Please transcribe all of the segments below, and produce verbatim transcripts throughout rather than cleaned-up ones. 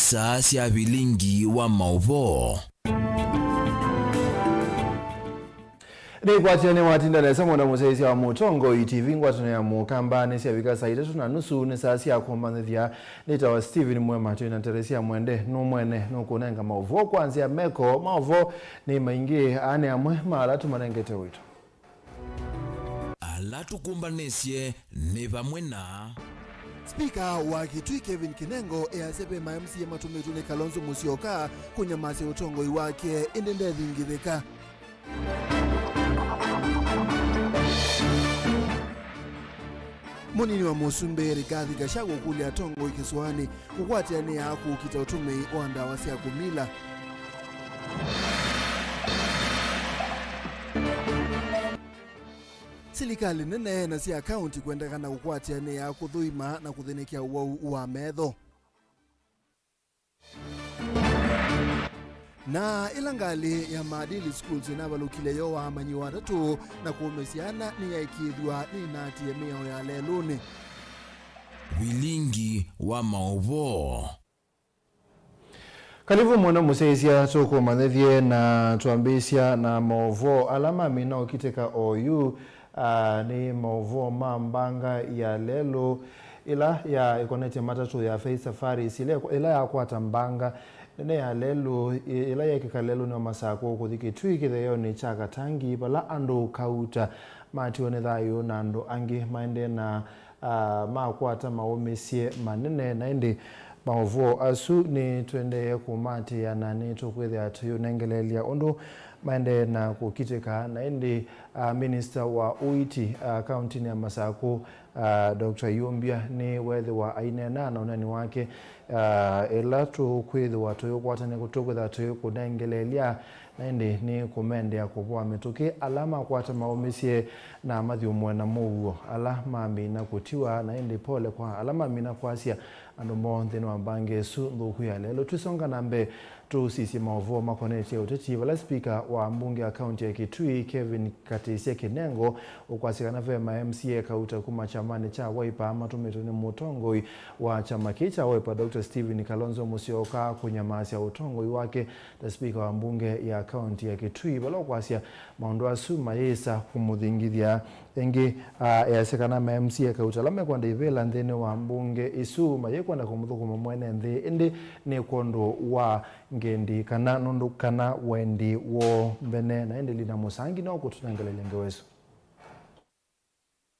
Saa sya vilingi wa maũvoo. Nĩkwatĩanĩ watinda nesa mũno mũsyaĩĩsya wa Mũtongoi T V ngwatanĩo ya Mũkamba nĩsyavika saa itatũ na nusu, nĩ saa sya kũmanyĩthya. Nĩtawa Stephen Mwema, twĩ na Teresia Mwende, nũmwene nũkũnenga maũvoo kwa nzĩa meko. Maũvoo nĩ maingĩ, aa nĩ amwe ma ala tũmanengete ũito. Ala tũkũmbanĩsye nĩ vamwe na. Spika wa Kitui Kevin Kinengo easya ve ma M C A matũmĩtwe nĩ Kalonzo Musyoka kũnyamasya ũtongoi wake, ĩndĩ ndethingithĩka. Mũnini wa mũsumbĩ Rigathi Gachagua ũkũlya atongoi kĩsũanĩ kũkwatĩanĩa kũkita ũtũmĩi wa ndawa sya kũmila. Silikalĩ nene na sya kaunti kwendekana kũkwatĩanĩa kũthũima na kũthĩnĩkya ũwau wa metho. Na ĩla ngalĩ ya Maadili Schools ĩnavalũkile yooa amanyĩw'a atatũ na kũũmĩsya ana nĩyaĩkĩĩthw'a nĩnaatie mĩao ya lelũnĩ. Vilingi wa maũvoo. Kalivu mũno mũsyaĩĩsya, tũkũmanyĩthye na twambĩĩsya na maũvoo ala mamina ũkitĩka oyu. Aa nĩ maũvoo ma mbanga ya lelũ ĩla ya ĩkonetye matatũ ya Faith Safaris, ĩla, ĩla yakwata mbanga nene ya lelũ ĩ-, ĩla yekĩka lelũnĩ wa Masakũ kũthi Kitui kĩtheeonĩ kya Katangi, vala andũ kauta matiwe nĩ thayũ na andũ angĩ maendee na, aa, makwata maũmĩsye manene. Na ĩndĩ maũvoo asu nĩtũendee kũmaatĩĩa na nĩtũkwĩthĩa tũyĩũnengeleelya ũndũ maendee na kũkitĩka. Na ĩndĩ, aa, minista wa ũiiti, aa, kauntinĩ ya Masakũ, aa, Doctor Yumbia nĩweethĩwa aineena na ũneeni wake, aa, ĩla tũkwĩthĩwa tũyĩũkwata nĩ tũkwĩthĩwa tũyĩkũnengeleelya, na ĩndĩ nĩ kũmendea kũvoa mĩtũkĩ ala makwata maũmĩsye na mathyũmũe na mũuo ala mamina kũtiwa, na ĩndĩ pole kwa ala mamina kwasya andũ moo nthĩnĩ wa mbanga ĩsu nthũku ya lelũ. Twĩsonga na mbee, tũsisye maũvoo makonetye ũteti, vala spika wa mbunge ya kaunti ya Kitui, Kevin Katisye Kinengo, ũkwasya kana ve ma M C A kauta kuma kyamanĩ kya Wiper matũmĩtwe nĩ mũtongoi wa kyama kĩĩ kya Wiper, Doctor Stephen Kalonzo Musyoka, kũnyamasya ũtongoi wake ta spika wa mbunge ya kaunti ya Kitui, vala ũkwasya maũndũ asu mayĩsa kũmũthingithya. Ĩngĩ, aa, easya kana ma M C A kauta ala mekwenda ivĩla nthĩnĩ wa mbunge ĩsu mayĩkwenda kũmũthũkũma mwene nthĩ, ĩndĩ nĩ kwondũ wa ngendi kana nũndũ kana wendi woo mbene. Na ĩndĩ Lina Mũsangi no kũtũnengelelya ngewa ĩsu.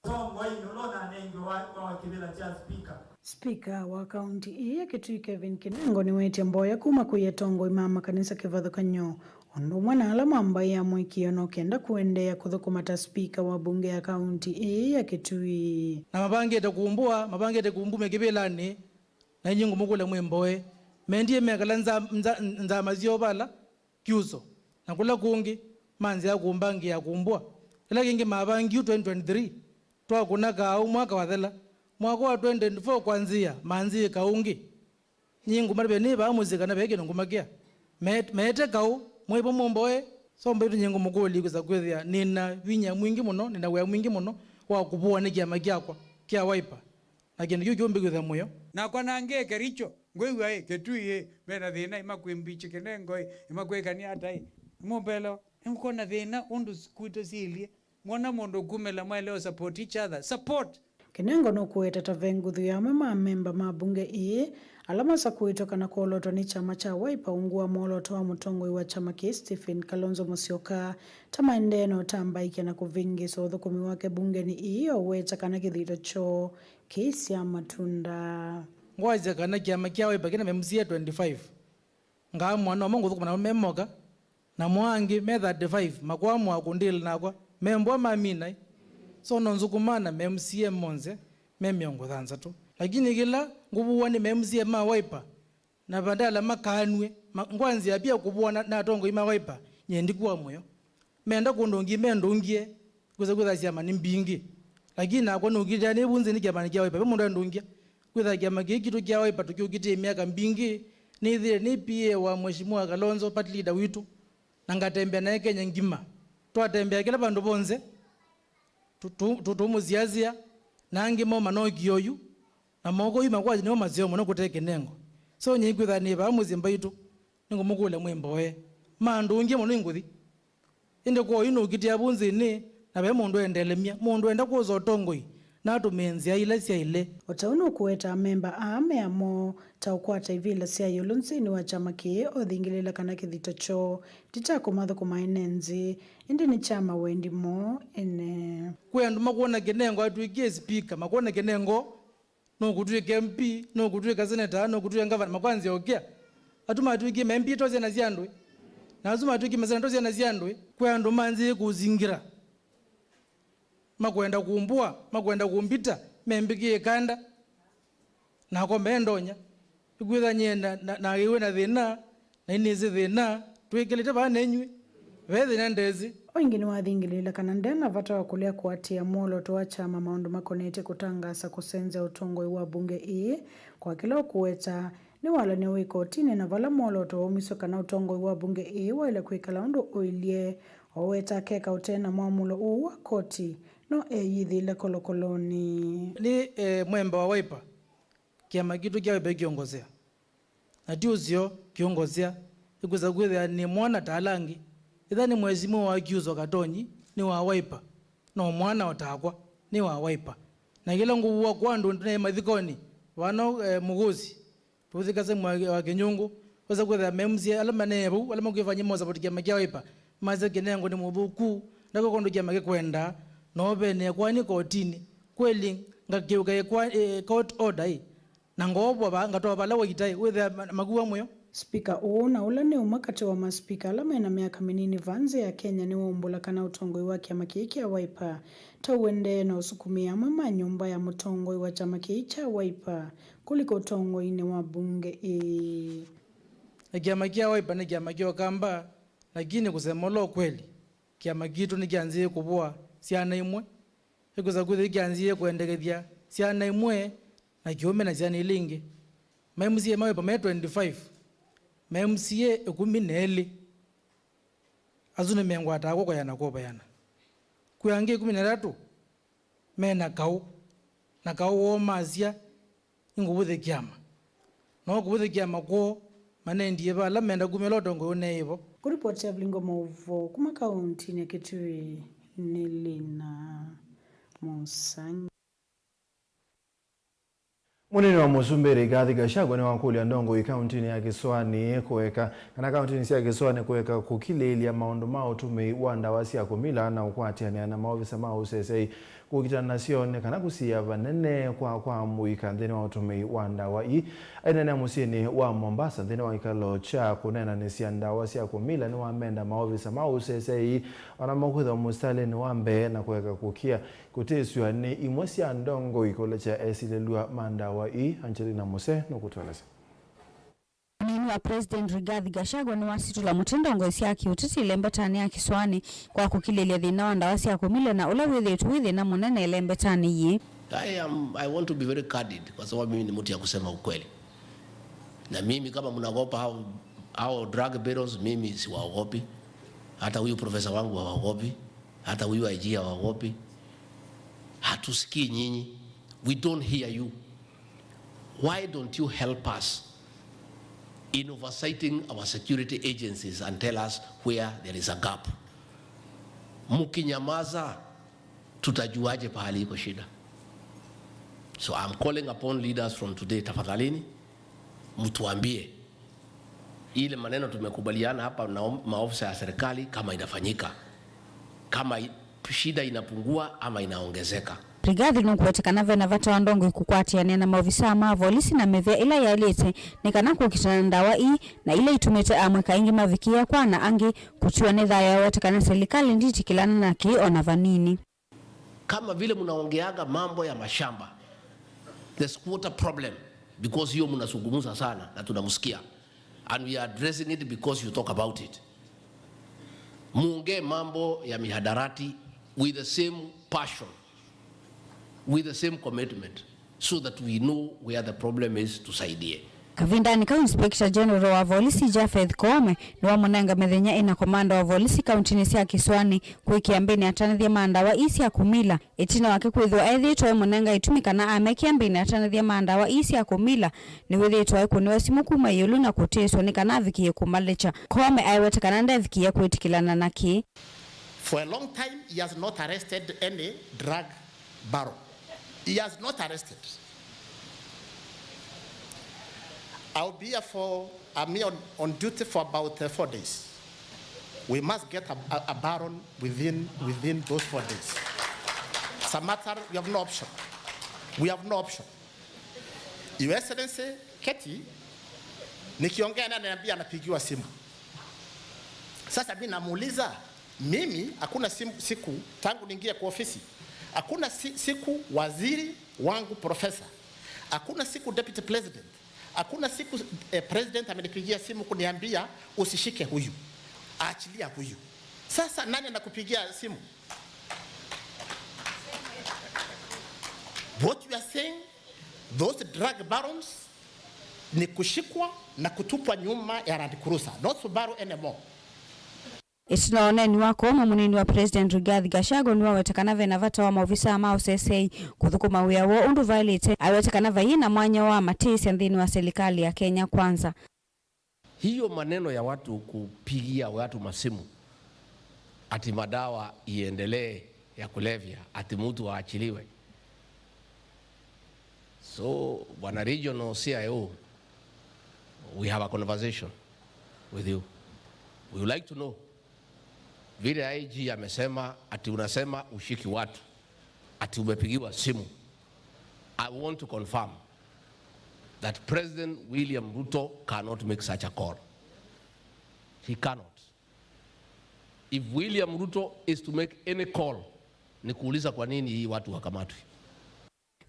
Tongoi nũla ũnanengiwe wa, wa kĩvĩla kya spika. Spika wa kaunti ĩĩ ya Kitui Kevin Kinengo nĩwetie mboya kuma kwĩ atongoi ma makanisa kĩvathũkany'o, ũndũ ũmwe na ala ma mbaĩ ya mũĩkĩĩo, no kenda kũendeea kũthũkũma ta spika wa mbunge ya kaunti ĩĩ ya Kitui. Na mavangĩte kũmbũa, mavangĩte kũmbumya kĩvĩlanĩ, na inyuĩ ngũmũkũlya mwĩ mboe. Mendie mekala nza-, nza-, nzama syoo vala Kyuso, na kũla kũngĩ manzĩa kũmbangĩa kũmbũa. Kĩla kĩngĩ mavangie twenty twenty-three, twakũna kaũ mwaka wathela. Mwaka wa twenty twenty-four kwanzĩa, manzĩĩka ũngĩ. Nyie ngũmatavya nĩ vaa mũsyĩ kana ve kĩndũ ngũmakĩa. Me-, meete kaũ, mwĩ vo mũmboe, so mbaitũ nyie ngũmũkũlya kwĩsa kwĩthĩa nĩ na vinya mwingĩ mũno, nĩ na wĩa mwingĩ mũno wa kũvũwa nĩ kĩama kyakwa kya Wiper. Na kĩndũ kĩu kĩũmbĩkwĩthĩa mũyo. Nakwa nangĩe Kericho, ngwĩw'a ĩ, Kitui ĩ, me na thĩna, ĩmakwĩ mbichi Kinengo ĩ, ĩmakwĩkania ata ĩ? Nĩmũmbelewa? Nĩmũkwona thĩna ũndũ s-, kwitũ siilye? Mwona mũndũ ũkumĩla, mwaĩle ũ support each other. Support! Kinengo nũkũweta ta ve nguthu ya amwe ma amemba ma mbunge ĩĩ ala masakũĩtwe kana kwolotwa nĩ kyama kya Wiper ungu wa mwolooto wa mũtongoi wa kyama kĩĩ Stephen Kalonzo Musyoka, ta maendee na ũtambaĩkya na kũvĩngĩĩsya ũthũkũmi wake mbungenĩ ĩĩ, o ũweta kana kĩthito kyoo kĩisyaa matunda. Ngwasya kana kyama kya Wiper kĩna ma M C A twenty-five. Ngaamũa no mo ngũthũkũma namo me moka, namo angĩ me thirty-five makwamũa kũndĩla nakwa, me mboa mamina ĩ. So no nzũkũmaa na ma M C A monthe me mĩongo thanthatũ. Lakini kĩla ngũvũwa nĩ ma M C A ma Wiper, na vandala makaanw'e, ma-, ngwanzĩa pia kũvũwa na, na atongoi ma Wiper, nyie ndikuwa mũyo. Meenda kũndũngie, mendũngie, kwĩsa kwĩtha syama nĩ mbingĩ. Lakini nakwa nũkitĩa nĩvunzĩ nĩ kĩamanĩ kya Wiper, ve mũndũ endũngia. Kwĩtha kĩama kĩĩ kitũ kya Wiper tũkĩũkitĩe myaka mbingĩ, nĩthĩe nĩ P A wa Mheshimiwa Kalonzo, party leader witũ, na ngatembea naye Kenya ngima. Twatembea kĩla vandũ vonthe, tũ-, tũ-, tũ-, tũmũsiasya, na angĩ mo manokie oyu, na moko yu makwasya nĩmo maseo mũno kũte Kinengo. So nyie kwĩthĩwa nĩ vaa mũsyĩ mbaitũ, nĩngũmũkũlya mwĩmboe. Ma andũ ũngĩ mũno ingũthi. Ĩndĩ kwoou nũkitĩa vau nzĩnĩ, na ve mũndũ endelemya, mũndũ enda kwosa ũtongoi, na atũmĩe nzĩa ila syaĩle. O ta ũu nũkũweta amemba aa meamo ta ũkwata ivĩla sya ĩũlũ nzĩnĩ wa kyama kĩĩ, o thingĩlĩĩla kana kĩthito kyoo ti kya kũmathũkũma ene nthĩ, ĩndĩ nĩ kya mawendi moo ene. Kwĩ andũ makwona Kĩnengo atw'ĩkie spika, makwona Kĩnengo nũkũtw'ĩka M P, nũkũtw'ĩka seneta, nũkũtw'ĩka ngavana, makwanzĩa ũkĩa. Atu matw'ĩkie ma M P to syana sya andũ ĩ. Na asu matw'ĩkie maseneta to syana sya andũ ĩ. Kwĩ andũ manzĩe kũzingĩra. Makwenda kũmbũa, makwenda kũmbita, membĩkĩe ĩkanda. Nakwa meendonya. Ĩkwĩthanyie na, na, na ĩwĩ na thĩna, na inĩsĩ thĩna, twĩkĩlĩte vaa nenyw'ĩ. Ve thĩna ndesĩ. O ĩngĩ nĩwathingĩlĩĩla kana ndena vata wa kũlea kũatĩĩa mwolooto wa kyama maũndũ makonetye kũtangaasa kũsenzya ũtongoi wa mbunge ĩĩ, kwa kĩla ũkũweta nĩwalany'a wĩ kotinĩ, na vala mwolooto waumiswe kana ũtongoi wa mbunge ĩĩ waĩle kwĩkala ũndũ ũilyĩ. Oweta akeka ũtee na mwamũlo ũũ wa koti, no eyĩthĩĩle kolokolonĩ. Nĩ, eh, mwemba wa Wiper, kĩama kitũ kya Wiper kĩongosea. Na ti ũseo kĩongosea, ĩkwĩsa kwĩthĩa nĩ mwana ta ala angĩ. Ĩtha nĩ mheshimiwa wa Kiuso Katonyi, nĩ wa Wiper, no mwana o takwa, nĩ wa Wiper. Na kĩla ngũvũwa kwa andũ naĩ mathikonĩ, vano, eh, Mũgũsi, tũthikase mwa wa Kĩnyũngũ, wesa kwĩthĩa ma M C A ala manee vau, ala makwĩfany'a mosapoti kĩama kya Wiper, masya Kĩnengo nĩ mũthũku, ndakwe kũndũ kĩama kĩkwendaa, no venee kwani kotinĩ, kweli ngakĩũka ĩkwa, eh, court order ĩ, na ngoovwa vaa, ngatwa vala waita ĩ, wĩthĩa ma-, makuwa mũyo. Spika ũũ na ũla nĩ ũmwe katĩ wa maspika ala mena myaka mĩnini vaa nthĩ ya Kenya nĩwaumbũla kana ũtongoi wa kĩama kĩĩ kya Wiper ta ũendee na ũsukumĩe amwe ma nyũmba ya mũtongoi wa kyama kĩĩ kya Wiper kũlika ũtongoinĩ wa mbunge ĩĩ. Na kĩama kya Wiper nĩ kĩama kya Ũkamba, lakini kusema ule ukweli, kĩama kitũ nĩkyanzĩe kũvũa syana imwe. Ĩkwĩsa kwĩthĩa kyanzĩe kũendekethya syana imwe na kĩũme na syana ila ingĩ. Ma M C A ma Wiper me twenty-five, ma M C A ĩkũmi na elĩ. Asu nĩmengwataa kw'oko yana kw'ovo yana. Kwĩ angĩ ĩkũmi na atatũ me na kaũ, na kaũ woo masya, nĩngũvũthya kĩama. No kũvũthya kĩama kwoo, manendie vala menda kumya ũla ũtongoi ũneeĩvo. Kũripoti ya Vilingo Maũvoo kuma kauntinĩ ya Kitui nĩ Lina Mũsangi. Mũnini wa Mũsumbĩ Rigathi Gachagua nĩwakũlya ndongoi kauntinĩ ya Kĩsũanĩ kũeka, kana kauntinĩ sya Kĩsũanĩ kũeka kũkilĩĩlya maũndũ ma ũtũmĩi wa ndawa sya kũmila na ũkwatĩanĩa na maovisa ma ũseseĩ kũkitana nasyo nĩ kana kũsiĩĩa vanene kwa kwa mũika nthĩnĩ wa ũtũmĩi wa ndawa ii. Aineenea mũsyĩnĩ wa Mombasa nthĩnĩ wa kĩkalo kya kũneenanĩsya ndawa sya kũmila, nĩwamenda maovisa ma ũseseĩ o namo kwĩthĩwa mũsitalĩnĩ wa mbee na kũeka kũkĩa kũtĩsw'a nĩ imwe sya ndongoi kũlekya esilĩlw'a ma ndawa ii. Angelina Muse nũkũtũelesya. Mũnini wa President Rigathi Gachagua nĩwasitũla mũtĩ ndongoi sya kĩũteti ĩlembetanĩ ya Kĩsũanĩ kwa kũkilĩĩlya thĩna wa ndawa sya kũmila na ũla wĩthĩĩtwe wĩ thĩna mũnene ĩlembetanĩ yĩĩ. I am, I want to be very candid kwa sababu mimi ni mtu ya kusema ukweli. Na mimi kama mnaogopa hao, hao drug peddlers, mimi siwaogopi. Hata huyu profesa wangu hawaogopi. Hata huyu I G hawaogopi. Hatusikii nyinyi. We don't hear you. Why don't you help us in oversighting our security agencies and tell us where there is a gap? Mkinyamaza, tutajuaje pahali iko shida? So I'm calling upon leaders from today, tafadhalini, mtuambie ile maneno tumekubaliana hapa na om-, maofisa ya serikali kama inafanyika, kama i-, shida inapungua ama inaongezeka. Rigathi nũkũweta kana vena vata wa ndongoi kũkwatĩanĩa na maovisaa ma volisi na mĩvĩa ĩla yaĩlĩte nĩ kana kũkitana na ndawa ii na ila itumĩte amwe kaingĩ mavikĩĩa kwa na angĩ kũtiwa nĩ thayũ. Aweta kana silikalĩ nditĩkĩlana na kĩĩ o na vanini. Kama vile mnaongeaga mambo ya mashamba, the squatter problem, because hiyo mnazungumza sana na tunamsikia, and we are addressing it because you talk about it. Muongee mambo ya mihadarati with the same passion, with the same commitment, so that we know where the problem is, tusaidie. Kavindanĩ kau, Inspector General wa volisi Japheth Koome nĩwamũnenga mĩthenya ĩna komanda wa volisi kauntinĩ sya Kĩsũanĩ kwĩkĩa mbĩnĩ atanĩthya ma ndawa ii sya kũmila, ĩtina wake kwĩthĩwa ethĩĩtwe emũnenga ĩtumi kana amekĩa mbĩnĩ atanĩthya ma ndawa ii sya kũmila, nĩwĩthĩĩtwe ekũnĩwa simũ kuma ĩũlũ na kũtĩĩswa nĩ kana avikĩe kũmalekya. Koome aiweta kana ndevikĩie kwĩtĩkĩlana na kĩĩ. For a long time, he has not arrested any drug baron. He has not arrested. I'll be here for, I'm here on, on duty for about uh, four days. We must get a, a, a baron within, within those four days. It's a matter, we have no option. We have no option. Your Excellency, keti, nikiongea naye ananiambia anapigiwa simu. Sasa mimi namuuliza, mimi hakuna simu, siku tangu niingie kwa ofisi, hakuna si, siku waziri wangu profesa, hakuna siku deputy president, hakuna siku eh, president amenipigia simu kuniambia usishike huyu, achilia huyu. Sasa nani anakupigia simu? What you are saying, those drug barons ni kushikwa na kutupwa nyuma ya Land Cruiser, not Subaru anymore. Ĩtina wa ũneeni wa Koome, mũnini wa President Rigathi Gachagua nĩwaweta kana ve na vata wa maovisaa ma ũseseĩ kũthũkũma wĩa woo ũndũ vaĩlĩte. Aiweta kana vaiĩ na mwanya wa matĩĩsya nthĩnĩ wa silikalĩ ya Kenya Kwanza. Hiyo maneno ya watu kupigia watu masimu ati madawa iendelee ya kulevya, ati mtu aachiliwe. So, bwana regional C I O, we have a conversation with you. We would like to know, vile I G amesema ati unasema ushiki watu, ati umepigiwa simu. I want to confirm that President William Ruto cannot make such a call. He cannot. If William Ruto is to make any call, ni kuuliza kwa nini hii watu wakamatwi.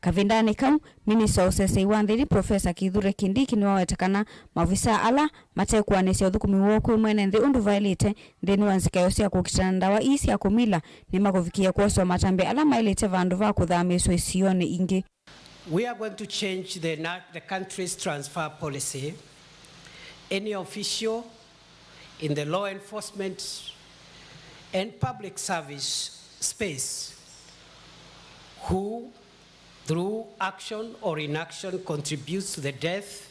Kavindanĩ kau, minista wa ũseseĩ wa nthĩnĩ, Profesa Kithure Kindiki nĩwaweta kana maovisaa ala matekũanĩsya ũthũkũmi woo kwĩ mwene nthĩ ũndũ vaĩlĩte nthĩnĩ wa nzikaĩo sya kũkitana na ndawa ii sya kũmila nĩmakũvikĩĩa kwoswa matambya ala maĩlĩte vandũ va kũthamĩĩswa isionĩ ingĩ. We are going to change the, na- the country's transfer policy. Any official in the law enforcement and public service space who, through action or inaction, contributes to the death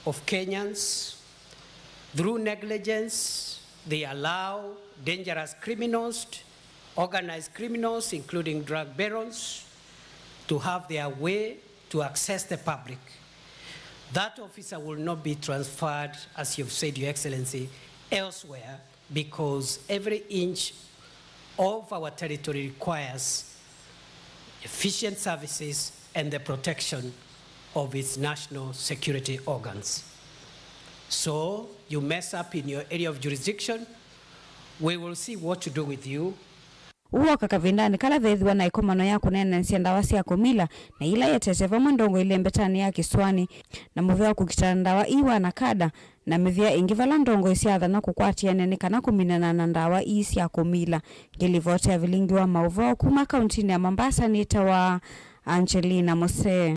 of Kenyans, through negligence, they allow dangerous criminals, organized criminals, including drug barons, to have their way to access the public. That officer will not be transferred, as you've said, Your Excellency, elsewhere, because every inch of our territory requires efficient services and the protection of its national security organs. So, you mess up in your area of jurisdiction, we will see what to do with you. Ũu woka kavindanĩ kala veethĩwa na ĩkomano ya kũneenanĩsya ndawa sya kũmila na ila ietete vamwe ndongoi lembetanĩ ya Kĩsũanĩ na mũvĩa wa kũkitana na ndawa ii wa NACADA na mĩvĩa ĩngĩ vala ndongoi syaathana kũkwatĩanĩa nĩ kana kũminana na ndawa ii sya kũmila. Ngĩlivoti ya vilingi wa maũvoo kuma kauntinĩ ya Mombasa nĩtawa Angelina Musee.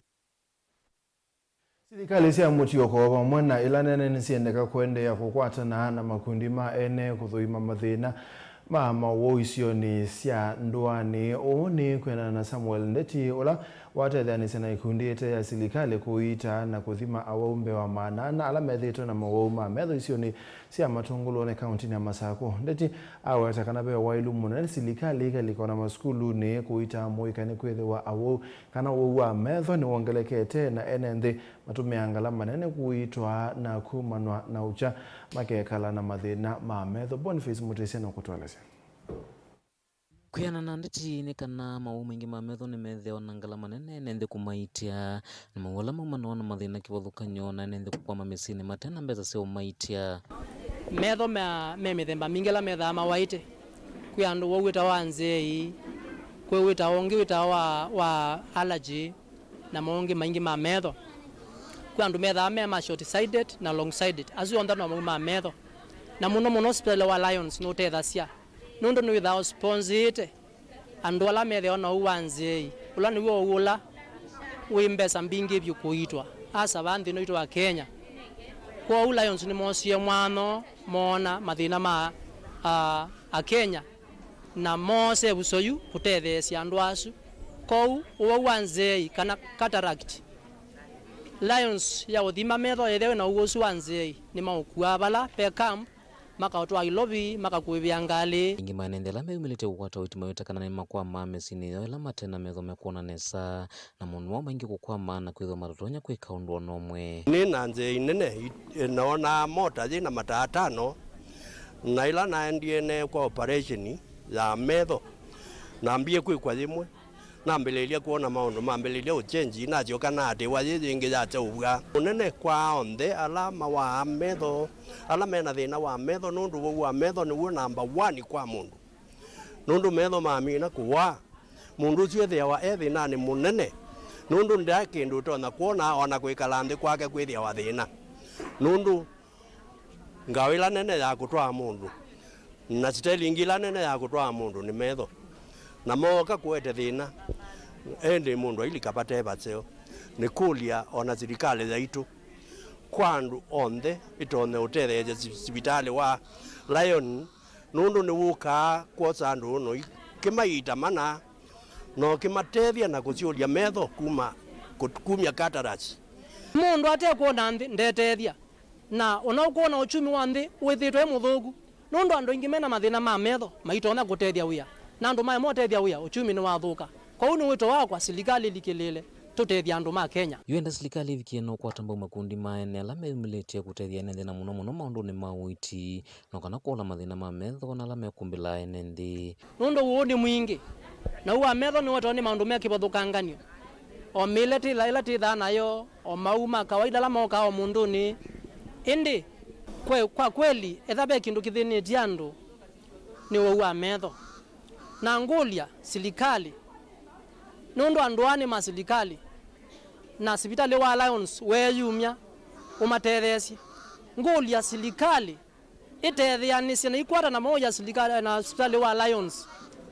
Silikalĩ sya mũtiũko vamwe na ila nene nĩsyendeka kũendeea kũkwatana na makundi ma ene kũthũima mathĩna ma maũwau isionĩ sya ndũanĩ. Ũũ nĩ kwĩanana na Samuel Ndeti, ũla watetheanĩsye na ikundi ĩte ya silikalĩ kũiita na kũthima awau mbee wa maana ana ala methĩĩtwe na mawau ma metho isionĩ sya Matũngũlũnĩ kauntinĩ ya Masakũ. Ndeti aweta kana ve waĩlu mũnene silikalĩ ĩkalika o na masukulunĩ kũiita mũika nĩkwĩthĩwa awau kana ũwau wa metho nĩwongelekete, na ene nthĩ matũmĩaa ngalama nene kũitwaa na kũmanwa na ũkya makekala na mathĩna ma metho. Boniface Mũtĩsya nũkũtũelesya. Kwĩanana na Ndeti nĩ kana mawau maingĩ ma metho nĩmethĩawa na ngalama nene ene nthĩ kũmaitya, na mawau ala maumanawa na mathĩna kĩvathũkany'o na ene nthĩ kũkwama mĩsyĩnĩ mate na mbesa sya ũmaitya. Metho me, me mĩthemba mingĩ ala methaa mawaĩte. Kwĩ andũ wau wĩtawa wa nzĩei, kwĩ wĩtawa ũngĩ wĩtawa wa, wa allergy, na maũngĩ maingĩ ma metho. Kwĩ andũ methaa me ma short sighted na long sighted. Asu onthe no mau ma metho. Na mũno mũno hospital wa Lions nũtethasya. Nũndũ nĩwĩthaa ũsponsĩĩte andũ ala methĩawa na ũu wa nzĩei, ũla nĩw'o ũu ũla wĩ mbesa mbingĩ vyũ kũitwa. Asava nthĩ ĩno itũ wa Kenya. Kwoou Lions nĩmoosie mwano moona mathĩna ma, a, Akenya, na moose ĩvuso yu kũtetheesya andũ asu. Kwoou ũwau wa nzeei kana cataract, Lions ya ũthima metho ethĩwa wĩna ũwau ũsu wa nzeei nĩmaũkuaa vala ve camp, makaũtwaa Nairobi, makakũĩvĩa ngalĩ. Aingĩ ma ene nthĩ ala meyumĩlĩtye kũkwata ũiiti maweta kana nĩmakwamaa mĩsyĩnĩ yoo ĩla mate na metho mekwona nesa, na mũno maingĩ kũkwamaa na kwĩthĩwa matatonya kwĩka ũndũ o na ũmwe. Nĩ na nzĩa inene i-, noonaa mota yĩ na mataa atano, na ĩla naendie neekwa operation ya metho, nambie kwĩkwa yĩmwe. Nambĩlĩĩlya kwona maũndũ mambĩlĩĩlya ũchenji, nasyoka naatĩĩwa yĩ yĩngĩ yaseũvw'a. Mũnene kwa onthe ala mawaa metho, ala me na thĩna wa metho, nũndũ ũwau wa metho nĩw'o namba one kwa mũndũ. Nũndũ metho mamina kũwaa, mũndũ ũsu ethĩawa e thĩnanĩ mũnene, nũndũ nde kĩndũ ũtonya kwona o na kwĩkala nthĩ kwake kwĩthĩawa thĩna. Nũndũ Ngao ĩla nene ya kũtwaa mũndũ na siteli ĩngĩ ĩla nene ya kũtwaa mũndũ nĩ metho, na mooka kũete thĩna, ĩndĩ mũndũ ailika vate vaseo. Nĩkũlya o na silikalĩ yaitũ kwa andũ onthe ĩtonye ũtetheesya si-, sivitalĩ wa Lion, nũndũ nĩwũkaa kwosa andũ ũno i-, kĩmaita mana, na ũkĩmatethya na kũsyũlya metho kuma, kũ-, kumya cataracts. Mũndũ ate kwona nthĩ ndetethya. Na ona ũkwona ũkyumi wa nthĩ wĩthĩĩtwe wĩ mũthũku, nũndũ andũ aingĩ mena mathĩna ma metho maitonya kũtethya wĩa, na andũ maema ũtethya wĩa, ũkyumi nĩwathũka. Kwoou nĩ wĩto wakwa silikalĩ ĩlikĩlĩĩle tũtethye andũ ma Kenya. Yu enda silikalĩ ĩvikĩe na ũkwata mbau makundi ma ene ala meyumĩlĩtye kũtethya ene nthĩ, na mũno mũno maũndũnĩ ma ũiiti, no kana kũola mathĩna ma metho na ala mekũmbĩlaa ene nthĩ. Nũndũ ũũ nĩ mwingĩ, na ũu wa metho nĩwetwa nĩ maũndũ me kĩvathũkanganyo, o mĩĩle tĩ ĩla, ĩla twĩthaa nayo, o mau ma kawaida ala mokaa o mũndũnĩ. Ĩndĩ kwe-, kwa kweli, etha ve kĩndũ kĩthĩnĩtye andũ, nĩ ũwau wa metho. Na ngũlya silikalĩ, nũndũ andũ aa nĩ ma silikalĩ, na sivitalĩ wa Lions weeyumya ũmatetheesye. Ngũlya silikalĩ ĩtetheanĩsye na ikwatana vamwe ya silikalĩ na sivitalĩ wa Lions,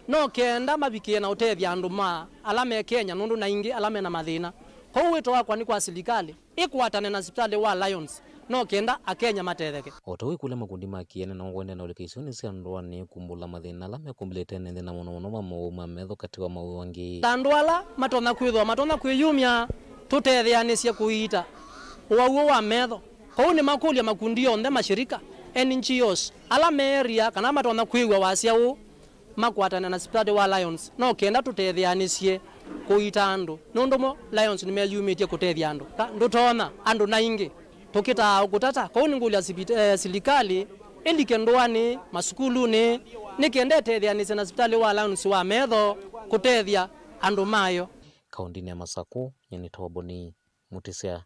no kenda mavikĩe na ũtethya andũ ma ala me Kenya, nũndũ na aingĩ ala mena mathĩna. Kwoou wĩto wakwa nĩ kwa silikalĩ ĩkwatane na sivitalĩ wa Lions, no kenda Akenya matetheke. O ta ũu ĩkũlya makundi ma kĩene no kũendeea na ũlika isionĩ sya ndũanĩ kumbũla mathĩna ala mekũmbĩlĩte ene nthĩ, na mũno mũno ma mowau ma metho katĩ wa mowau angĩ. Ta andũ ala matonya kwĩthwa matonya kwĩyumya, tũtetheanĩsye kũiita ũwau ũũ wa metho. Kwoou nĩmakũlya makundi onthe, mashirika, N G Os, ala me area kana matonya kwĩw'a wasya ũũ, makwatane na sivitalĩ wa Lions, no kenda tũtetheanĩsye kũiita andũ, nũndũ mo Lions nĩmeyumĩtye kũtethya andũ. Ka ndũtonya, andũ na aingĩ tũkĩtaa ũkũtata. Kwoou nĩngũlya sivit-, eh, silikalĩ ĩlike ndũanĩ, masukulunĩ, nĩ kenda ĩtetheanĩsye na sivitalĩ wa Lions wa metho kũtethya andũ mayo. Kaũndĩnĩ ya Masakũ, nyie nĩtawa Boni Mutisya.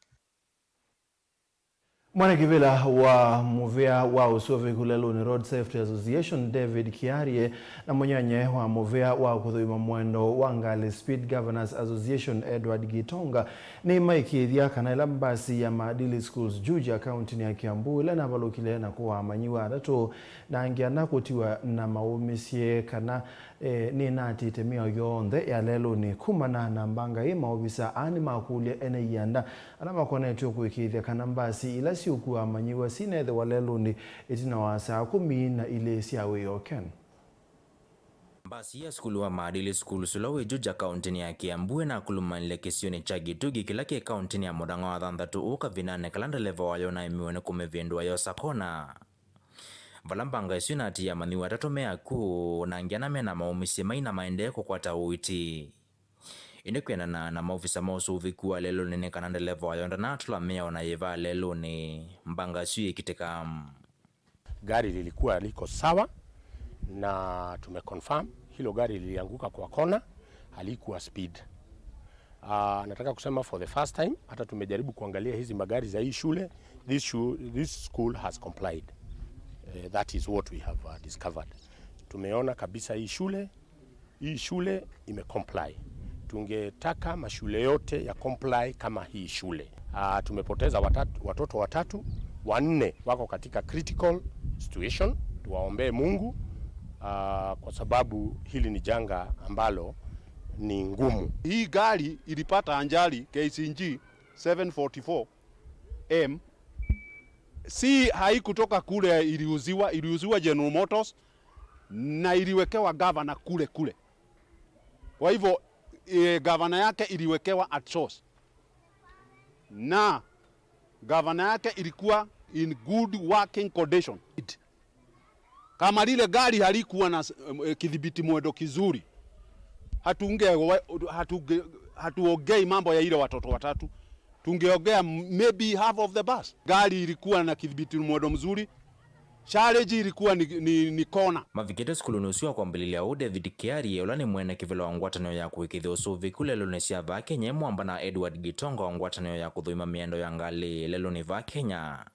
Mwanakĩvĩla wa mũvĩa wa ũseũvĩku lelũnĩ Road Safety Association, David Kiarie, na mũnyany'e wa mũvĩa wa kũthũima mwendo wa ngalĩ Speed Governors Association, Edward Gitonga, nĩmaĩkĩĩthya kana ĩla mbasi ya Maadili Schools Juja, kaũntĩnĩ ya Kiambu, ĩla ĩnavalũkile na kũaa amanyĩw'a atatũ na angĩ ana kũtiwa na maũmĩsye kana e, nĩnatĩte mĩao yonthe ya lelũnĩ kumana na mbanga ĩ. Maovisa aa nĩmakũlya ene ianda ala makonetw'e kũĩkĩĩthya kana mbasi ila siũkua amanyĩw'a sinethĩwa lelũnĩ ĩtina wa saa kũmi na ilĩ sya wĩoo. Ken. Mbasi ya sukulu wa Maadili Schools ũla wĩ Juja kaũntĩnĩ ya Kiambu ĩnakulumanile kĩsionĩ kya Gĩtugi kĩla kĩ kaũntĩnĩ ya Mũthang'a wa Thanthatũ ũũ kavindanĩ kala ndeleva wayo ũnaemiwe nĩ kũmĩvĩndũa yosa kona. Vala mbanga ĩsu ĩnatiie amanyĩw'a atatũ me akw'ũ, na angĩ ana mena maũmĩsye maina maendee kũkwata ũiiti. Ĩndĩ kwĩanana na maovisa ma ũseũvĩku wa lelũnĩ nĩ kana ndeleva wayo ndanatũla mĩao na yĩva lelũnĩ, mbanga ĩsu yĩkitĩka. Gari lilikuwa liko sawa na tumeconfirm hilo gari lilianguka kwa kona, halikuwa speed. Ah, nataka kusema for the first time, hata tumejaribu kuangalia hizi magari za hii shule, this shu-, this school has complied. Eh, that is what we have, uh, discovered. Tumeona kabisa hii shule, hii shule imecomply. Tungetaka mashule yote ya comply kama hii shule. Ah, tumepoteza watatu, watoto watatu, wanne wako katika critical situation. Tuwaombee Mungu, ah, kwa sababu hili ni janga ambalo ni ngumu. Hii gari ilipata ajali K C G seven forty-four M, si haikutoka kule iliuziwa, iliuziwa General Motors na iliwekewa gavana kule kule. Kwa hivyo, e, gavana yake iliwekewa at source. Na gavana yake ilikuwa in good working condition. Kama lile gari halikuwa na, eh, kidhibiti mwendo kizuri, hatunge-, hatunge-, hatuongei mambo ya ile watoto watatu. Tungeongea maybe half of the bus. Gari ilikuwa na kidhibiti mwendo mzuri, challenge ilikuwa ni, ni, ni kona. Mavikĩte sukulunĩ ũsu wa kwambĩlĩlya ũu, David Kiarie, ũla nĩ mwene kĩvĩla wa ngwatanĩo ya kũĩkĩĩthya ũsũvĩku lelũnĩ sya vaa Kenya, ĩ mwamba na Edward Gitonga wa ngwatanĩo ya kũthũima mĩendo ya ngalĩ lelũnĩ vaa Kenya,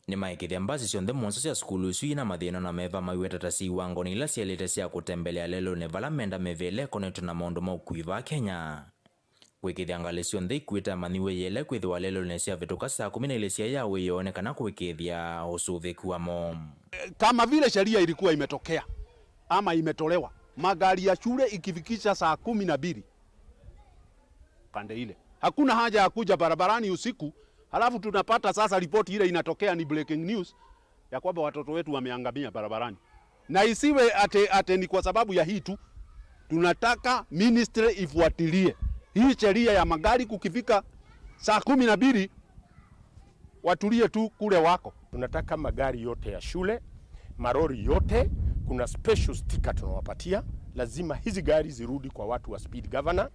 nĩmaĩkĩĩthya mbasi syonthe mũonza sya sukulu isu ina mathĩna na meva maiweta ta syĩ iwangonĩ ila syaĩlĩte sya kũtembelea lelũnĩ vala menda mĩvĩla ĩkonetwe na maũndũ ma ũkui vaa Kenya. Kũĩkĩĩthya ngalĩ syonthe ikuĩte amanyĩw'e iele kwĩthĩwa lelũnĩ syavĩtũka saa kũmi na ilĩ sya ĩawĩoo nĩ kana kũĩkĩĩthya ũsũvĩku wamo. Kama vile sheria ilikuwa imetokea ama imetolewa, magari ya shule ikifikisha saa kumi na mbili pande ile, hakuna haja ya kuja barabarani usiku, halafu tunapata sasa ripoti ile inatokea ni breaking news ya kwamba watoto wetu wameangamia barabarani. Na isiwe ate, ate ni kwa sababu ya hii tu. Tunataka ministry ifuatilie hii sheria ya magari kukifika saa kumi na mbili watulie tu kule wako. Tunataka magari yote ya shule, marori yote, kuna special sticker tunawapatia. Lazima hizi gari zirudi kwa watu wa speed governor.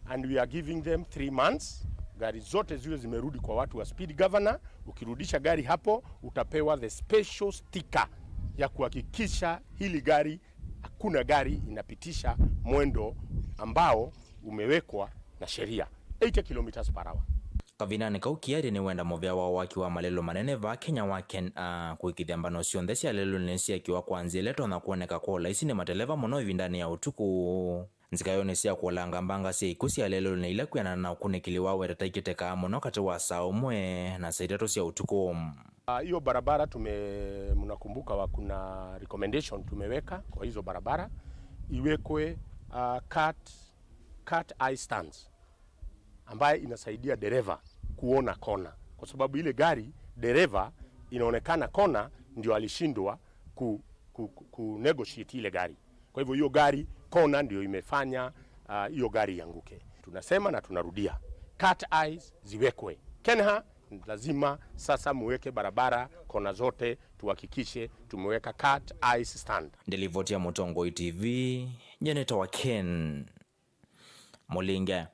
And we are giving them three months. Gari zote ziwe zimerudi kwa watu wa speed governor. Ukirudisha gari hapo, utapewa the special sticker ya kuhakikisha hili gari, hakuna gari inapitisha mwendo ambao umewekwa na sheria, eighty kilometers per hour. Kavindanĩ kau, Kiarie nĩwenda mũvea wa waki wa malelũ manene vaa Kenya wa Ken A kũĩkĩĩthya mbano syonthe sya lelũnĩ nĩsyeekĩwa kwa nzĩa ĩla ĩtonya kwoneka kwa ũlaisi nĩ mateleva mũno ĩvindanĩ ya ũtukũ. Nzika yoo nĩ sya kũolanga mbanga sya ikw'ũ sya lelũnĩ ila kwĩanana na ũkunĩkĩli wa weta ta ikĩtekaa mũno katĩ wa saa ũmwe na saa itatũ sya ũtukũ. Ah, hiyo barabara tume-, mnakumbuka wa kuna recommendation tumeweka kwa hizo barabara, iwekwe, ah, cut, cut eye stands ambaye inasaidia dereva kuona kona, kwa sababu ile gari dereva inaonekana kona ndio alishindwa ku, ku, ku, ku negotiate ile gari. Kwa hivyo hiyo gari kona ndio imefanya, ah, hiyo gari ianguke. Tunasema na tunarudia, cut eyes ziwekwe. Kenha, lazima sasa muweke barabara kona zote, tuhakikishe tumeweka cut eyes stand. Ndilivoti ya Mũtongoi T V, nyeneta wa Ken Mũlinge.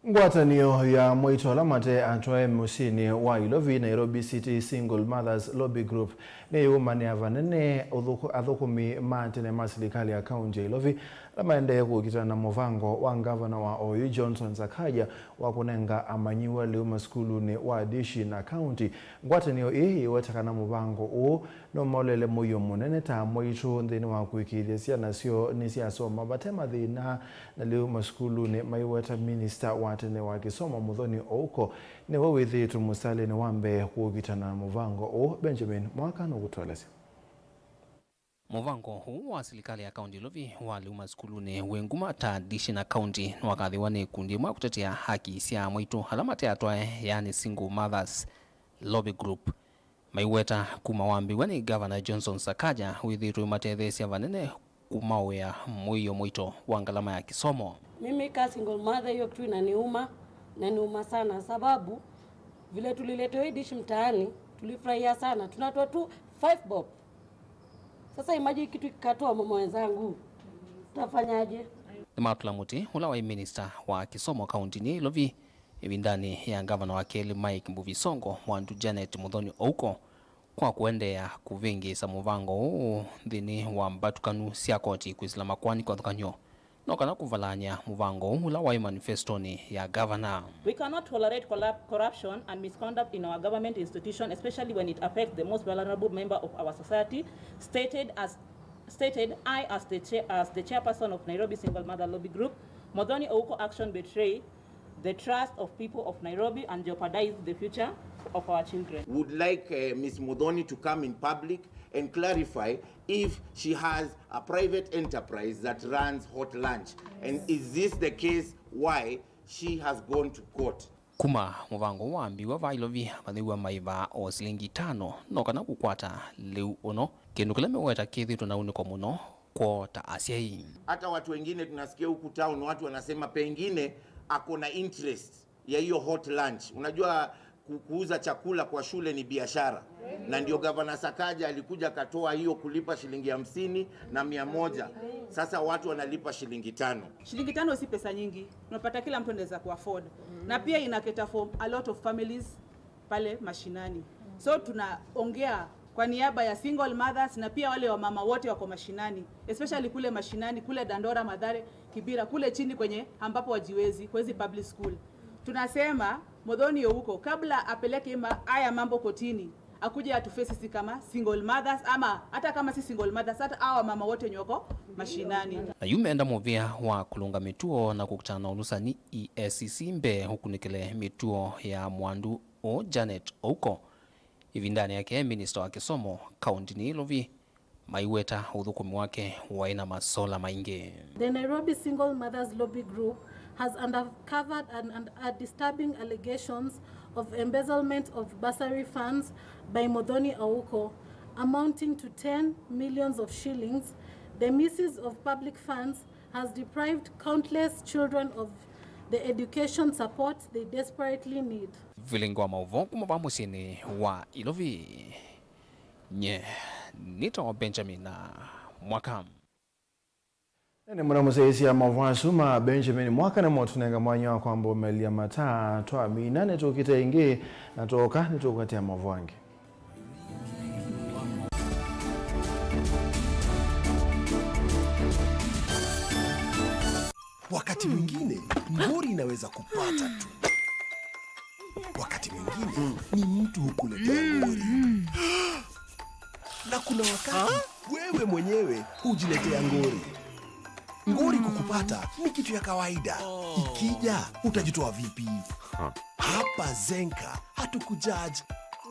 Ngwatanĩo ya mwaitũ ala mate atwae mũsyĩnĩ wa Ilovi, Nairobi City Single Mothers Lobby Group, nĩyĩũmanĩa vanene ũthũkũ-, athũkũmi ma tene ma silikalĩ ya kaunti ya Ilovi ala maendee kũkitana na mũvango wa ngavana wa oyu Johnson Sakaja wa kũnenga amanyĩw'a lĩu masukulunĩ wa Dishi na kaunti. Ngwatanĩo ĩĩ yĩweta kana mũvango ũũ nũmaũlele mũio mũnene ta mwaitũ nthĩnĩ wa kũĩkĩĩthya syana syoo nĩsyasoma vate mathĩna, na lĩu masukulunĩ maiweta minista wa tene wa kĩsomo Mũthoni Ouko nĩwe wĩthĩĩtwe mũsalĩnĩ wa mbee kũũkitana na mũvango ũũ. Benjamin Mwaka nũkũtũelesya. Mũvango ũũ wa silikalĩ ya kaunti Ilovi wa lĩu masukulunĩ wĩ nguma ta Dishi na kaunti nĩwakathĩwa nĩ ikundi imwe ya kũtetea haki sya mwaitũ ala mate atwae, yaani single mothers lobby group. Maiweta kuma wambĩw'a nĩ Gavana Johnson Sakaja wĩthĩĩtwe ũmatetheesya vanene kũmaũĩa mũio mũito wa ngalama ya kĩsomo. Mimi ka single mother, hiyo kitu inaniuma, inaniuma sana, sababu vile tuliletewa hii dish mtaani, tulifurahia sana. Tunatoa tu five bob. Sasa imagine kitu kikatoa, mama wenzangu. Tutafanyaje? Nĩmatũla mũtĩ ũla waĩ minista wa kĩsomo kauntinĩ ya Ilovi ĩvindanĩ ya ngavana wa kelĩ Mike Mbuvi Sonko, Mwandu Janet Muthoni Ouko, kwa kũendeea kũvĩngĩĩsa mũvango ũũ nthĩnĩ wa mbatũkanu sya koti kwĩsĩla makoani kĩvathũkany'o, no kana kũvalany'a mũvango ũũ ũla waĩ manifestonĩ ya gavana. We cannot tolerate collab-, corruption and misconduct in our government institution, especially when it affects the most vulnerable member of our society, stated as, stated I as the chair, as the chairperson of Nairobi Single Mother Lobby Group. Muthoni Ouko action betray the trust of people of Nairobi and jeopardize the future of our children. Would like, uh, Miss Muthoni to come in public and clarify if she has a private enterprise that runs hot lunch. And is this the case why she has gone to court? Kuma mũvango wambĩĩw'a vaa Ilovi, amanyĩw'a maĩvaa o silingi itano no kana kũkwata lĩu ũno, kĩndũ kĩla meweta kĩthĩtwe na unĩko mũno kwoo ta asyai. Hata watu wengine tunasikia huku town, watu wanasema pengine ako na interest ya hiyo hot lunch. Unajua ku-, kuuza chakula kwa shule ni biashara. Na ndio Gavana Sakaja alikuja akatoa hiyo kulipa shilingi hamsini na mia moja. Sasa watu wanalipa shilingi tano. Shilingi tano si pesa nyingi. Unapata kila mtu anaweza ku afford. Na pia ina cater for a lot of families pale mashinani. So tunaongea kwa niaba ya single mothers na pia wale wamama wote wako mashinani, especially kule mashinani, kule Dandora, Mathare, Kibira, kule chini kwenye ambapo wajiwezi, kwa hizi public school. Tunasema Muthoni Ouko, kabla apeleke ma-, haya mambo kotini, akuje atufesi sisi kama single mothers, ama hata kama si single mothers, hata hawa mama wote wenye wako mashinani. Na yu menda mũvĩa wa kũlũnga mĩtuo na kũkitana na ũlũsani E A C C mbee ũkunĩkĩle mĩtuo ya mwandu ũũ Janet Ouko. Ĩvindanĩ yake, minista wa kĩsomo kaũntĩnĩ ya Ilovi maiweta ũthũkũmi wake waĩ na masola maingĩ. The Nairobi Single Mothers Lobby Group has uncovered an, an, a disturbing allegations of embezzlement of bursary funds by Muthoni Ouko amounting to ten millions of shillings. The misuse of public funds has deprived countless children of the education support they desperately need. Vilingi wa maũvoo kuma vaa mũsyĩnĩ wa Ilovi. Nye nĩtawa Benjamin Mwaka. Nĩ mũna mũsyaĩĩsya maũvoo asu ma Benjamin Mwaka nĩmo tũnenga mwanya wa kwamba ũmelya mataa twamina. Nĩtũkĩte ĩngĩ na twoka nĩtũkũatĩa maũvoo angĩ. Wakati mwingine ngori inaweza kupata tu. Wakati mwingine ni mtu hukuletea ngori. Na kuna wakati wewe mwenyewe hujiletea ngori. Ngori kukupata ni kitu ya kawaida. Ikija, utajitoa vipi? Hapa Zenka hatukujudge,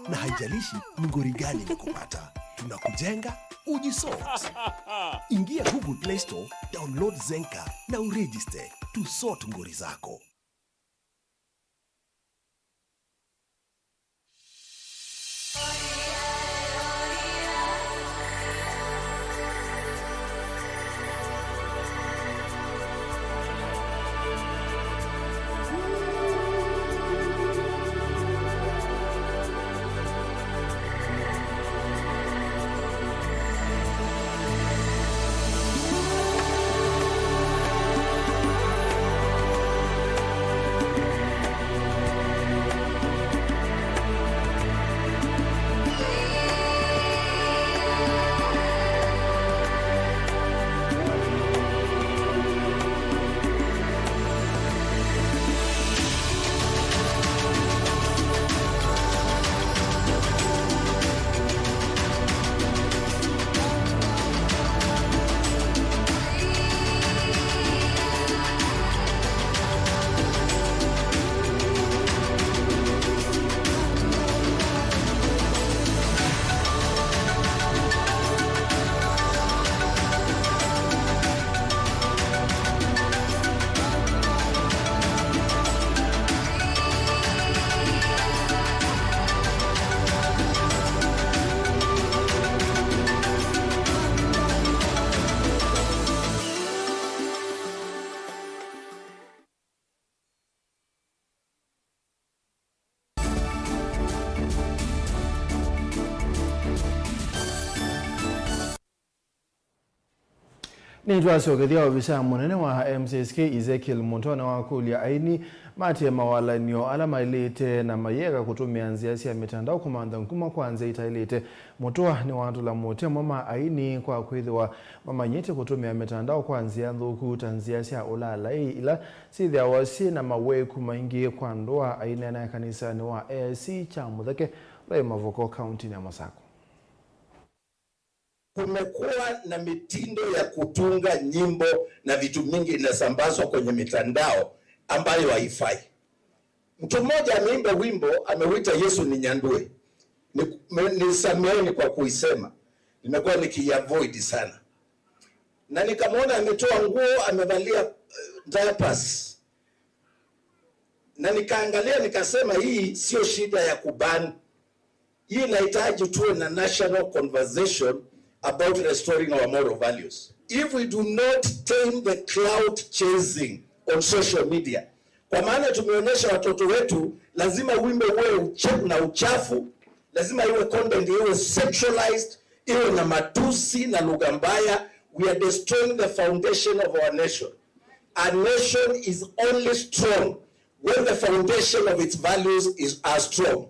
na haijalishi ni ngori gani imekupata. Tunakujenga, ujisort. Ingia Google Play Store, download Zenka na uregister. Tusort ngori zako. Nĩtwasyokethya ovisa mũnene wa M C S K Ezekiel Mutua nĩwakũlya aini matie mawalany'o ala maĩlĩte na mayĩeka kũtũmĩa nzĩa sya mĩtandao kũmantha nguma kwa nzĩa itaĩlĩte. Mutua nĩwatũla mũtemwa ma aini kwa kwĩthĩwa mamanyĩte kũtũmĩa mĩtandao kwa nzĩa nthũku ta nzĩa sya ũlaalai ila syĩthĩawa syĩ na maweku maingĩ kwa ndũa. Aineena kanisanĩ wa A I C Kyamutheke ũla wĩ Mavoko, kauntinĩ ya Masakũ. Kumekuwa na mitindo ya kutunga nyimbo na vitu mingi inasambazwa kwenye mitandao ambayo haifai. Mtu mmoja ameimba wimbo, ameuita Yesu Ninyandue. Ni, me-, nisameheni kwa kuisema. Nimekuwa nikiiavoid sana. Na nikamwona ametoa nguo, amevalia, eh, diapers. Na nikaangalia nikasema, hii sio shida ya kuban. Hii inahitaji tuwe na national conversation about restoring our moral values. If we do not tame the clout chasing on social media, kwa maana tumeonyesha watoto wetu lazima wimbo uwe uche-, na uchafu, lazima iwe content iwe sexualized, iwe na matusi na lugha mbaya. We are destroying the foundation of our nation. A nation is only strong when the foundation of its values is, are strong.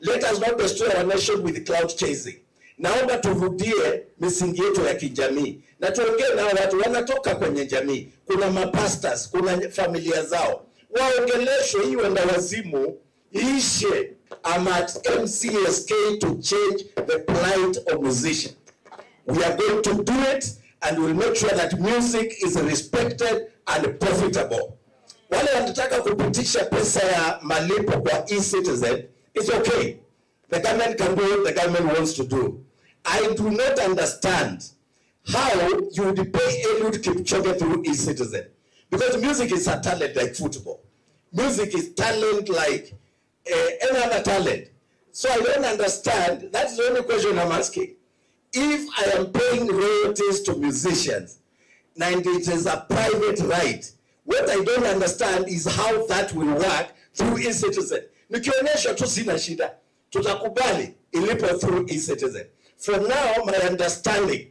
Let us not destroy our nation with clout chasing. Naomba turudie misingi yetu ya kijamii na tuongee nao. Watu wanatoka kwenye jamii, kuna mapastors, kuna familia zao, waongeleshwe hii wenda wazimu iishe. I'm at M C S K to change the plight of musician. We are going to do it and we'll make sure that music is respected and profitable. Wale wanataka kupitisha pesa ya malipo kwa e-citizen, it's okay. The government can do what the government wants to do. I do not understand how you would pay Eliud Kipchoge through e-citizen, because music is a talent like football. Music is talent like uh, any other talent. So I don't understand. That's the only question I'm asking. If I am paying royalties to musicians and it is a private right, what I don't understand is how that will work through e-citizen. Nikionyesha tu sina shida, tutakubali ilipo through e-citizen. For now, my understanding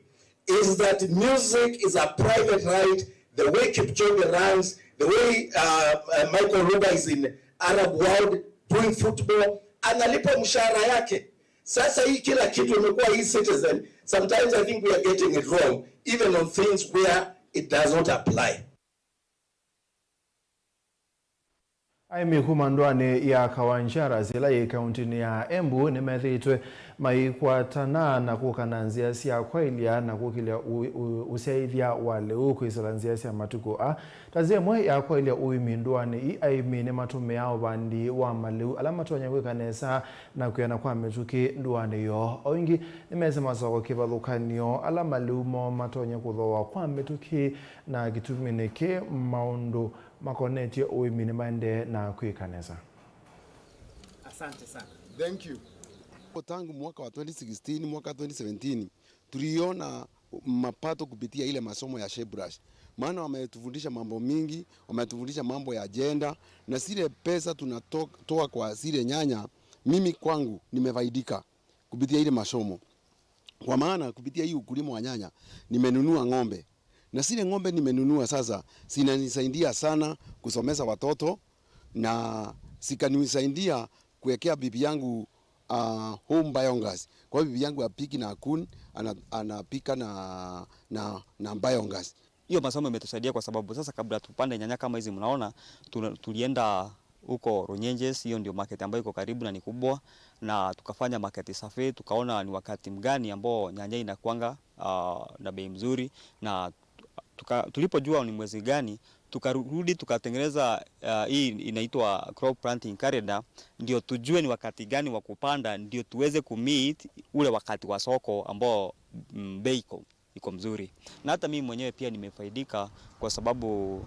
is that music is a private right, the way Kipchoge runs, the way uh, uh, Michael Olunga is in Arab world doing football, analipwa mshahara yake. Sasa hii kila kitu imekuwa e-citizen, sometimes I think we are getting it wrong, even on things where it does not apply. Aĩmi kuma ndũanĩ ya Kawanjaras, ĩla yĩ kaũntĩnĩ ya Embu, nĩmethĩĩtwe maikwatana na kũka na nzĩa sya kwaĩlya na kũkĩlya ũ-, ũ-, ũsyaĩthya wa lĩu kwĩsĩla nzĩa sya matukũ aa. Ta nzĩa ĩmwe ya kwaĩlya ũĩmi ndũanĩ ii, aĩmi nĩmatũmĩaa ũvandi wa malĩu ala matonya kwĩka nesa na kwĩana kwa mĩtũkĩ ndũanĩ yoo. O ĩngĩ, nĩmesĩ masoko kĩvathũkany'o ala malĩu moo matonya kũthooa kwa mĩtũkĩ, na kĩtumi nĩkĩ maũndũ makonetye ũĩmi nĩmaendee na kwĩka nesa. Asante sana. Thank you. Tangu mwaka wa twenty sixteen, mwaka twenty seventeen, tuliona mapato kupitia ile masomo ya ShebBrush. Maana wametufundisha mambo mingi, wametufundisha mambo ya gender, na zile pesa tunatoa kwa zile nyanya, mimi kwangu nimefaidika kupitia ile masomo. Kwa maana kupitia hii ukulima wa nyanya, nimenunua ng'ombe. Na zile ng'ombe nimenunua sasa, zinanisaidia sana kusomesha watoto, na zikanisaidia kuwekea bibi yangu, ah, home biogas. Kwa hiyo bibi yangu hapiki na kuni, ana-, anapika na, na, na biogas. Hiyo masomo imetusaidia kwa sababu sasa kabla tupande nyanya kama hizi mnaona, tuna-, tulienda huko Runyenjes, hiyo ndio market ambayo iko karibu na ni kubwa, na tukafanya market survey, tukaona ni wakati mgani ambao nyanya inakuanga, ah, na bei mzuri, na tuka-, tulipojua ni mwezi gani, tukarudi tukatengeneza, ah, hii inaitwa crop planting calendar, ndio tujue ni wakati gani wa kupanda, ndio tuweze kumeet ule wakati wa soko ambao, mm, bei iko iko mzuri. Na hata mimi mwenyewe pia nimefaidika kwa sababu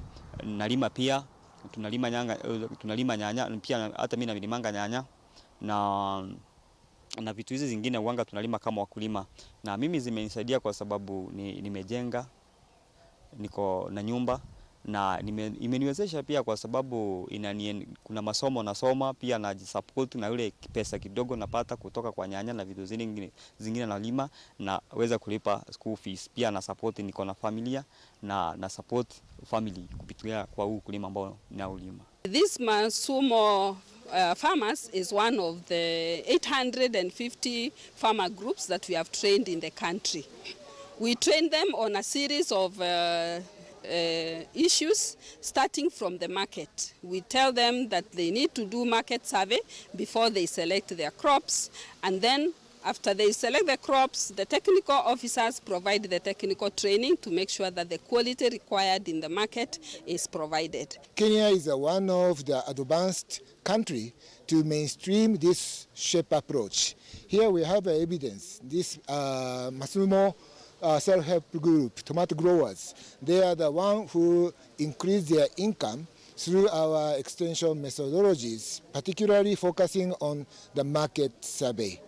nalima pia, tunalima nyanga, tunalima nyanya, pia hata mimi nalimanga nyanya na, na vitu hizi zingine huanga tunalima kama wakulima. Na mimi zimenisaidia kwa sababu ni, nimejenga, niko na nyumba, na nime-, imeniwezesha pia kwa sababu inanien-, kuna masomo nasoma, pia najisupport na ile pesa kidogo napata kutoka kwa nyanya na vitu zingine, zingine nalima, naweza kulipa school fees. Pia na support, niko na familia, na, na support family kupitia kwa huu ukulima ambao naulima. This Masumo, uh, farmers is one of the eight hundred and fifty farmer groups that we have trained in the country. We train them on a series of, uh, uh, issues, starting from the market. We tell them that they need to do market survey before they select their crops, and then after they select the crops, the technical officers provide the technical training to make sure that the quality required in the market is provided. Kenya is, uh, one of the advanced country to mainstream this SHEP approach. Here we have evidence. This, uh, Masumo, uh, self-help group, tomato growers, they are the one who increase their income through our extension methodologies, particularly focusing on the market survey.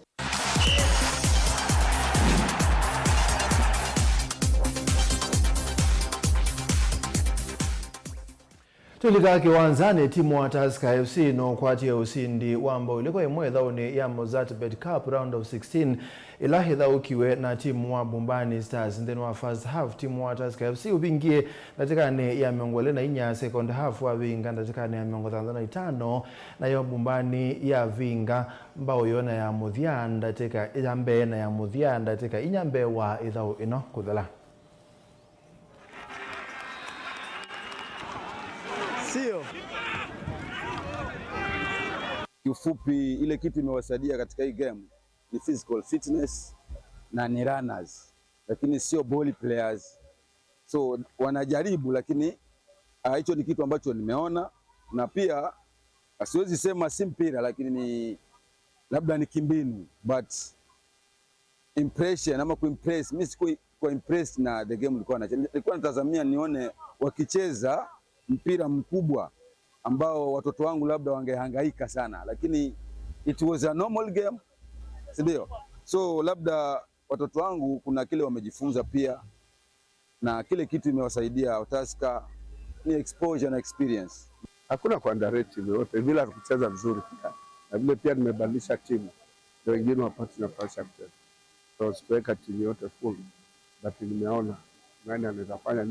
Tũilika kĩwanzanĩ, timu wa Tusker F C nũkwatie ũsindi wa mbao ilĩ kwa ĩmwe ĩthaũnĩ ya Mozartbet Cup round of sixteen, ĩla ĩthaũkiwe na timu wa Bumbani Stars. Nthĩnĩ wa first half, timu wa Tusker F C ũvingie ndatĩkanĩ ya mĩongo ĩlĩ na inya, second half wavinga ndatĩkanĩ ya mĩongo thanthatũ na itano, nayo Bumbani yavinga mbao yoo na ya mũthya ndatĩka ya mbee na ya mũthya ndatĩka inya mbee wa ĩthaũ ĩno kũthela. Sio. Kiufupi, ile kitu imewasaidia katika hii game ni physical fitness na ni runners, lakini sio ball players. So wanajaribu, lakini ah, hicho ni kitu ambacho nimeona, na pia ah, siwezi sema si mpira, lakini ni labda ni kimbinu, but impression ama kuimpress, mi sikuwa kuwa impressed na the game nilikuwa nacheza. Nilikuwa natazamia nione wakicheza mpira mkubwa ambao watoto wangu labda wangehangaika sana, lakini it was a normal game, si ndio? So labda watoto wangu kuna kile wamejifunza pia, na kile kitu imewasaidia Tusker ni exposure na experience. Hakuna ku underrate timu yote, vile hatukucheza vizuri pia, na vile pia nimebadilisha timu, ndio wengine wapate nafasi ya kucheza. So sikuweka timu yote full, but nimeona nani anaweza fanya